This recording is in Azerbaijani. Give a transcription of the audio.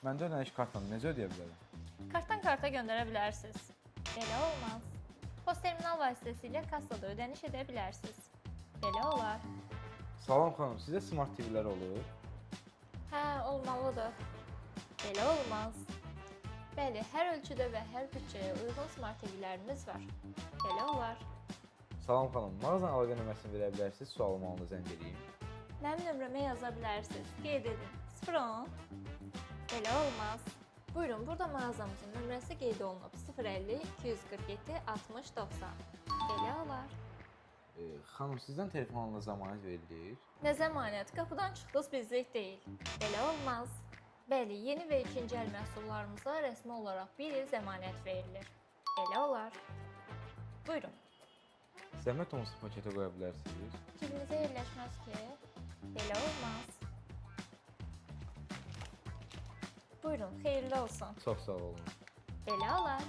Məndə ödəniş kartla necə ödəyə bilərəm? Kartdan karta göndərə bilərsiniz. Belə olmaz. POS terminal vasitəsilə kassada ödəniş edə bilərsiniz. Belə olar. Salam xanım, sizdə smart TV-lər olur? Hə, olmalıdır. Belə olmaz. Bəli, hər ölçüdə və hər büdcəyə uyğun smart TV-lərimiz var. Belə olar. Salam xanım, mağazanın əlaqə nömrəsini verə bilərsiniz? Sualım alında zəng eləyim. Mənim nömrəmə yaza bilərsiniz. Qeyd edin. 010. Belə olmaz. Buyurun, burada mağazamızın nömrəsi qeyd olunub. 050 247 60 90. Belə olar. Xanım, sizdən telefonla zəmanət verilir? Nə zəmanət, qapıdan çıxdınız bizlik deyil. Belə olmaz. Bəli, yeni və ikinci əl məhsullarımıza rəsmi olaraq 1 il zəmanət verilir. Belə olar. Buyurun. Zəhmət olmasa paketə qoya bilərsiniz? Cibinizə yerləşməz ki. Belə olmaz. Buyurun, xeyirli olsun. Çox sağ olun. Belə olar.